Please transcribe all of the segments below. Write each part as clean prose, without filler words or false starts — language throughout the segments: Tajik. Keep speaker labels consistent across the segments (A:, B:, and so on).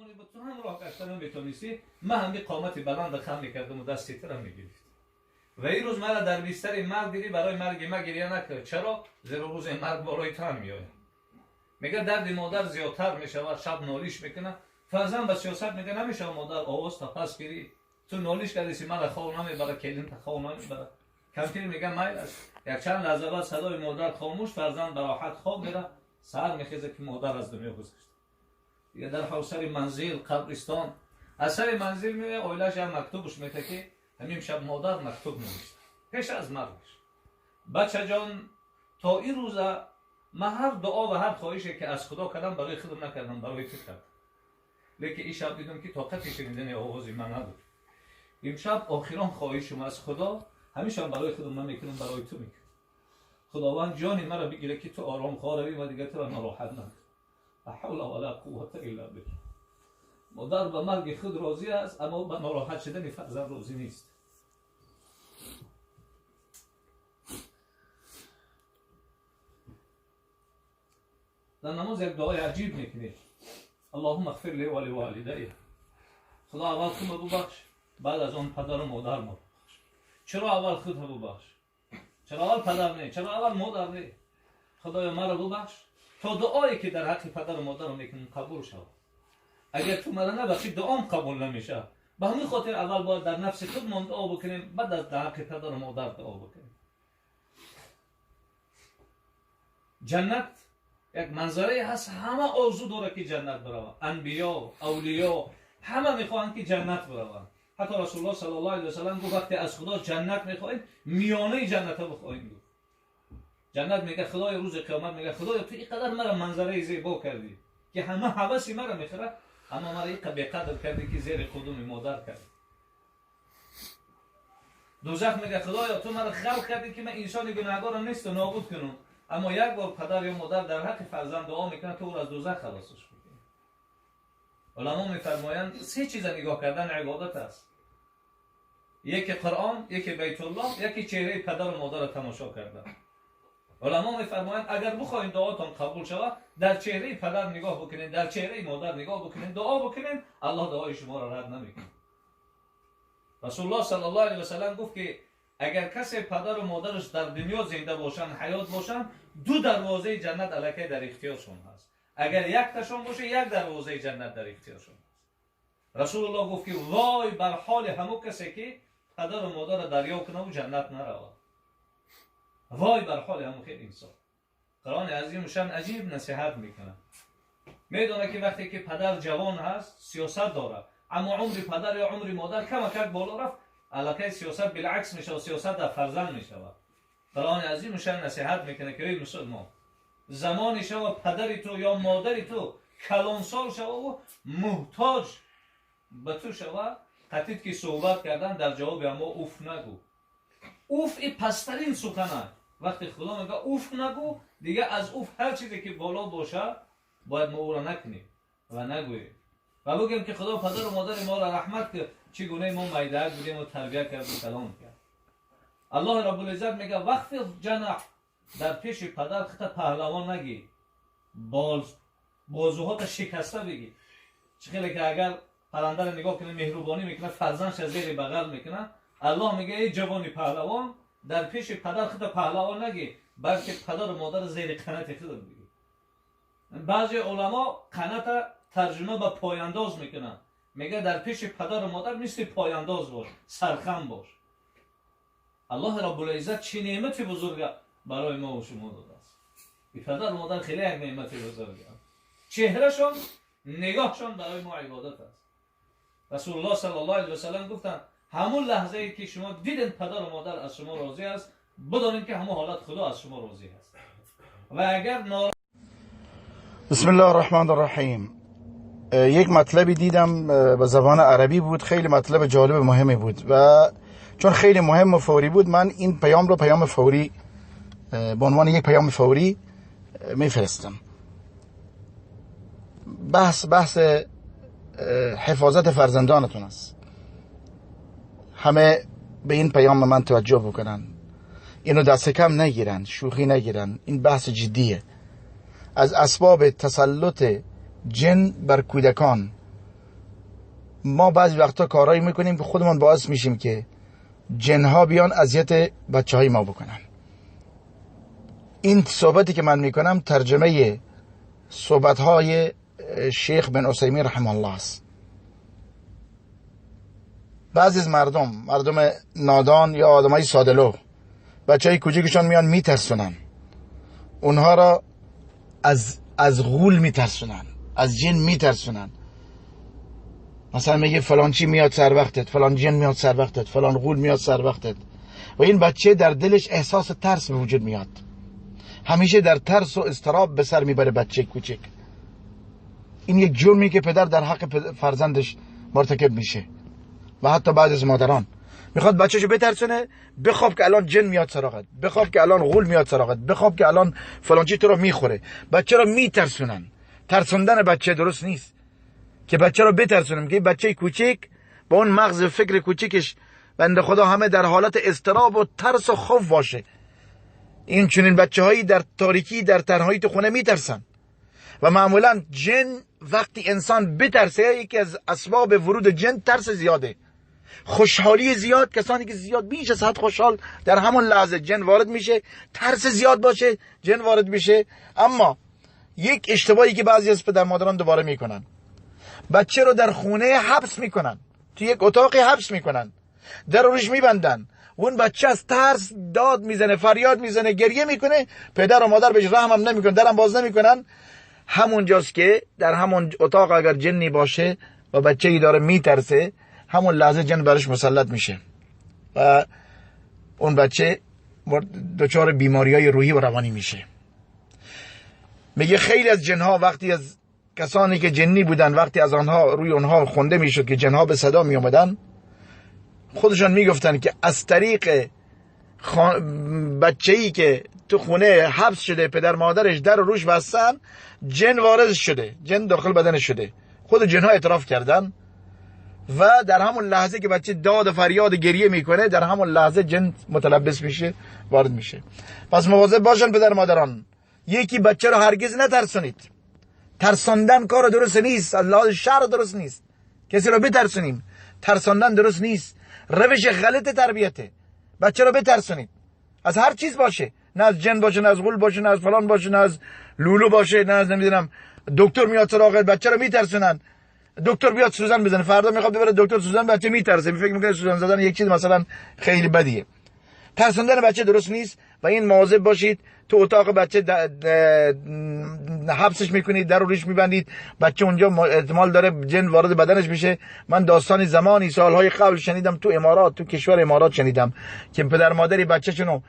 A: замоне буд ту ҳам роҳ гашта наметонистӣ, ман ҳами қомати баланд хам мекардам ва дасти тура мегирифт. Ва ин рӯз мара дар бистари марг дидӣ, барои марги ма гиря накард. Чаро? Зеро рӯзе марг болои ту ҳам меояд. Мега дарди модар зиёдтар мешавад, шаб нолиш мекунад. Фарзанд ба сиёсат мега намешава модар овоз та пас гирӣ, ту нолиш кардиси мара хов намебара, келинта хов намебара. Кампир мега майл аст. Якчанд лаҳза баъд садои модар хомӯш, фарзанд ба роҳат хоб мера, саҳар мехеза ки модар аз дунё гузашт. Дига дар ҳол сари манзил, қабристон, аз сари манзил меояд, оилааш як мактубш мета ки ҳамин шаб модар мактуб навишта пеш аз маргаш. Бачаҷон, то ин рӯза ман ҳар дуо ва ҳар хоҳише ки аз Худо кардам барои худам накардам, барои ту кардам. Лекин ин шаб дидам ки тоқати шунидани овози ман набуд. Имшаб охирон хоҳишам аз Худо, ҳамешам барои худам намекунам, барои ту мекунам. Худованд ҷони маро бигирад ки ту ором хоравӣ ва дигар туро нороҳат накунам. Ла ҳавла ва ла қуввата илла биллаҳ. Модар ба марги худ розӣ аст, аммо ба нороҳат шудани фарзанд розӣ нест. Дар намоз як дуои аҷиб мекунед: Аллоҳумма иғфир ли ва ливолидайя. Худо аввал худро бубахш, баъд аз он падару модарро бубахш. Чаро аввал худро бубахш? Чаро аввал падар не? Чаро аввал модар не? Худоё маро бубахш то дуое ки дар ҳаққи падару модарам мекунам қабул шавад. Агар ту маро набахшӣ, дуом қабул намешавад. Ба ҳамин хотир аввал бояд дар нафси худмон дуо бикунем, баъд аз дар ҳаққи падару модар дуо бикунем. Ҷаннат як манзарае ҳаст, ҳама орзу дорад ки ҷаннат бираванд. Анбиё, авлиё ҳама мехоҳанд ки ҷаннат бираванд. Ҳатто Расулуллоҳ саллаллоҳу алайҳи васаллам гуфт вақте аз Худо ҷаннат мехоҳем, миёнаи ҷанната бихоҳем гуфт. Ҷаннат мега Худоё, рӯзи қиёмат мега Худоё, ту ин қадар мара манзараи зебо кардӣ ки ҳама ҳаваси мара мехӯрад, аммо мара ин қадар беқадр кардӣ ки зери қудуми модар кардӣ. Дӯзах мега Худоё, ту мара халқ кардӣ ки ман инсони гунаҳгорам несту нобуд кунам, аммо як бор падар ё модар дар ҳаққи фарзанд дуо мекунад, ту ӯро аз дӯзах халосш мекунӣ. Уламо мефармоянд се чиза нигоҳ кардан ибодат аст: яке Қуръон, яке Байтуллоҳ, яке чеҳраи падару модарро тамошо кардан. Уламо мефармоянд агар бихоҳед дуотон қабул шавад, дар чеҳраи падар нигоҳ бикунед, дар чеҳраи модар нигоҳ бикунед, дуо бикунед, Аллоҳ дуои шуморо рад намекунад. Расулуллоҳ саллаллоҳу алайҳи васаллам гуфт ки агар касе падару модараш дар дунё зинда бошанд, ҳаёт бошанд, ду дарвозаи ҷаннат аллакай дар ихтиёршон ҳаст. Агар якташон боша, як дарвозаи ҷаннат дар ихтиёршон ҳаст. Расулуллоҳ гуфт ки вой бар ҳоли ҳамон касе ки падару модарро дарё кунаву ҷаннат наравад. Вой бар ҳоли ҳамон хел инсон. Қуръони азимушшан аҷиб насиҳат мекунад. Медонад ки вақте ки падар ҷавон ҳаст, сиёсат дорад, аммо умри падар ё умри модар камакак боло рафт, аллакай сиёсат билакс мешавад, сиёсат дар фарзанд мешавад. Қуръони азимушшан насиҳат мекунад ки эй мусулмон, замоне шава падари ту ё модари ту калонсол шававу муҳтоҷ ба ту шава, қатид ки суҳбат кардан дар ҷавоби ҳамо уф нагӯ. Уф и пасттарин сухан аст. Вақте Худо мега уф нагӯ, дига аз уф ҳар чизе ки боло бошад, бояд мо ӯро накунем ва нагӯем ва бигӯем ки Худо падару модари моро раҳмат кунад, чӣ гунаи мо майдаак будем ва тарбия карду калон кард. Аллоҳи Раббулиззат мега вахфиз ҷанаҳ, дар пеши падар хита паҳлавон нагӣ, бозуҳота шикаста бигӣ. Чӣ хеле ки агар паррандаро нигоҳ кунед, меҳрубонӣ мекунад, фарзандша зери бағал мекунад. Аллоҳ мега эй ҷавони паҳлавон, дар пеши падар хита паҳлавон нагӣ, балки падару модарро зери қанати худат бигӣ. Баъзе уламо қаната тарҷума ба пояндоз мекунанд. Мега дар пеши падару модар мисли пояндоз бош, сархам бош. Аллоҳи Раббулиззат чӣ неъмати бузурга барои мо ва шумо додааст. И падару модар хеле як неъмати бузурга. Чеҳрашон, нигоҳшон барои мо ибодат аст. Расулуллоҳ саллаллоҳу алайҳи васаллам гуфтанд ҳамун лаҳзае ки шумо дидед падару модар аз шумо розӣ аст, бидонед ки ҳамун ҳолат Худо аз шумо розӣ аст. Ва агар
B: بسم الله الرحمن الرحیم. یک مطلبی دیدم به زبان عربی بود، خیلی مطلب جالب مهمی بود و چون خیلی مهم و فوری بود من این پیام رو پیام فوری به عنوان یک پیام فوری میفرستم. بحث حفاظت فرزندانتون است. همه به این پیام من توجه بکنن، اینو دست کم نگیرن، شوخی نگیرن، این بحث جدیه. از اسباب تسلط جن بر کودکان ما بعضی وقتا کارهایی میکنیم که خودمون باعث میشیم که جنها بیان اذیت بچه های ما بکنن. این صحبتی که من میکنم ترجمه صحبت های شیخ بن عثیمین رحمه الله است. بعضی از مردم نادان یا آدمای ساده‌لوح، بچهای کوچیکشون میان میترسونن، اونها را از غول میترسونن، از جن میترسونن. مثلا میگه فلان چی میاد سر وقتت، فلان جن میاد سر وقتت، فلان غول میاد سر وقتت، و این بچه در دلش احساس ترس به وجود میاد، همیشه در ترس و اضطراب به سر میبره بچه کوچک. این یک جرمی که پدر در حق فرزندش مرتکب میشه و حتی بعد از مادران میخواد بچه‌شو بترسونه، بخواب که الان جن میاد سراغت، بخواب که الان غول میاد سراغت، بخواب که الان فلان چی تو رو میخوره. بچه رو میترسونن. ترسوندن بچه درست نیست که بچه رو بترسونیم، که بچه کوچک با اون مغز فکر کوچکش بنده خدا همه در حالت اضطراب و ترس و خوف باشه. این چنین بچه‌هایی در تاریکی، در تنهایی تو خونه میترسن و معمولا جن وقتی انسان بترسه، یکی از اسباب ورود جن ترس زیاده، خوشحالی زیاد. کسانی که زیاد بیش از حد خوشحال، در همون لحظه جن وارد میشه. ترس زیاد باشه جن وارد میشه. اما یک اشتباهی که بعضی از پدر مادران دوباره میکنن، بچه رو در خونه حبس میکنن، تو یک اتاقی حبس میکنن، در روش میبندن، اون بچه از ترس داد میزنه، فریاد میزنه، گریه میکنه، پدر و مادر بهش رحم هم نمیکنن، درم باز نمیکنن. همونجاست که در همون اتاق اگر جنی باشه و بچه‌ای داره میترسه، همون لحظه جن برش مسلط میشه و اون بچه دچار بیماری‌های روحی و روانی میشه. میگه خیلی از جنها وقتی از کسانی که جنی بودن، وقتی از آنها روی آنها خونده میشد که جنها به صدا میومدن، خودشان میگفتن که از طریق بچه‌ای که تو خونه حبس شده، پدر مادرش در روش بستن، جن وارد شده، جن داخل بدنش شده. خود جنها اعتراف کردن و در همون لحظه که بچه داد و فریاد گریه میکنه، در همون لحظه جن متلبس میشه، وارد میشه. پس مواظب باشن پدر مادران، یکی بچه رو هرگز نترسونید. ترساندن کار درست نیست، از لحاظ شرع درست نیست کسی رو بترسونیم. ترساندن درست نیست، روش غلط تربیته. بچه رو بترسونید از هر چیز باشه، نه از جن باشه، نه از غول باشه، نه از فلان باشه، نه از لولو باشه، نه از نمیدونم دکتر میاد سراغت، بچه رو میترسونن. دکتر بیاد سوزن بزنه، فردا میخواد ببره دکتر سوزن، بچه میترسه، فکر میکنه سوزن زدن یک چیز مثلا خیلی بدیه. ترسوندن بچه درست نیست و این مواظب باشید. تو اتاق بچه حبسش میکنید، در رو روش میبندید، بچه اونجا احتمال داره جن وارد بدنش بشه. من داستانی زمانی سالهای قبل شنیدم تو امارات، تو کشور امارات شنیدم که پدر مادری بچه‌شونو،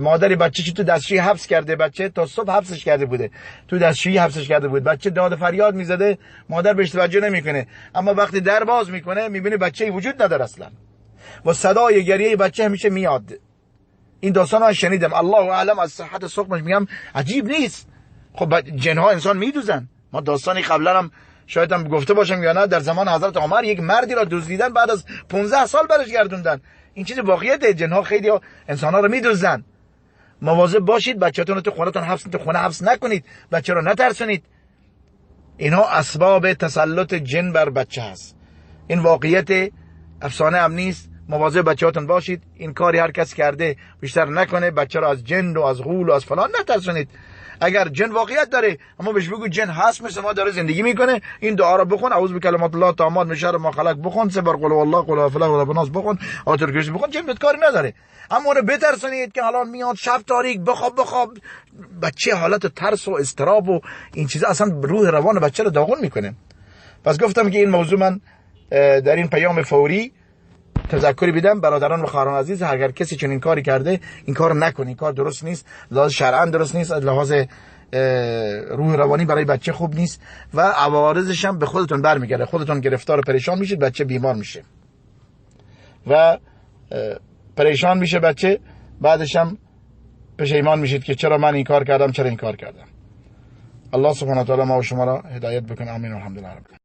B: مادری بچه‌شو تو دستشویی حبس کرده، بچه تا صبح حبسش کرده بوده، تو دستشویی حبسش کرده بود. بچه داد فریاد میزده، مادر بهش توجه نمیکنه، اما وقتی در باز میکنه میبینه بچه‌ای وجود نداره اصلا و صدای گریه بچه همیشه میاد. این داستان رو شنیدم، الله اعلم از صحت سقمش میگم، عجیب نیست. خب جنها انسان میدوزن. ما داستانی قبلا هم شاید هم گفته باشم یا نه، در زمان حضرت عمر یک مردی را دزدیدن، بعد از 15 سال برش گردوندن. این چیز واقعیته، جنها خیلی انسان‌ها رو میدوزن. مواظب باشید بچه‌تون رو تو خونه‌تون حبس، تو خونه حبس نکنید، بچه رو نترسونید. اینها اسباب تسلط جن بر بچه هست. این واقعیت، افسانه هم نیست. مواظب بچه‌هاتون باشید. این کاری هر کس کرده بیشتر نکنه. بچه رو از جن و از غول و از فلان نترسونید. اگر جن واقعیت داره، اما بهش بگو جن هست، مثل ما داره زندگی میکنه، این دعا رو بخون، اعوذ بکلمات الله تامات من شر ما خلق بخون، سه بار قل هو الله، قل هو فلان، قل هو الناس بخون، آیت الکرسی بخون، جن بهت کاری نداره. اما رو بترسونید که الان میاد شب تاریک، بخواب بخواب، بچه حالت ترس و اضطراب و این چیزا اصلا روح روان بچه رو داغون میکنه. پس گفتم که این موضوع من در این پیام فوری تذکری بدم برادران و خواهران عزیز، اگر کسی چنین کاری کرده این کارو نکنه، این کار درست نیست، لحاظ شرعاً درست نیست، از لحاظ روح روانی برای بچه خوب نیست و عوارضش هم به خودتون برمیگرده، خودتون گرفتار و پریشان میشید، بچه بیمار میشه و پریشان میشه بچه، بعدش هم پشیمان میشید که چرا من این کار کردم، چرا این کار کردم. الله سبحانه و تعالی ما و شما را هدایت بکنه. آمین. الحمدلله رب العالمین.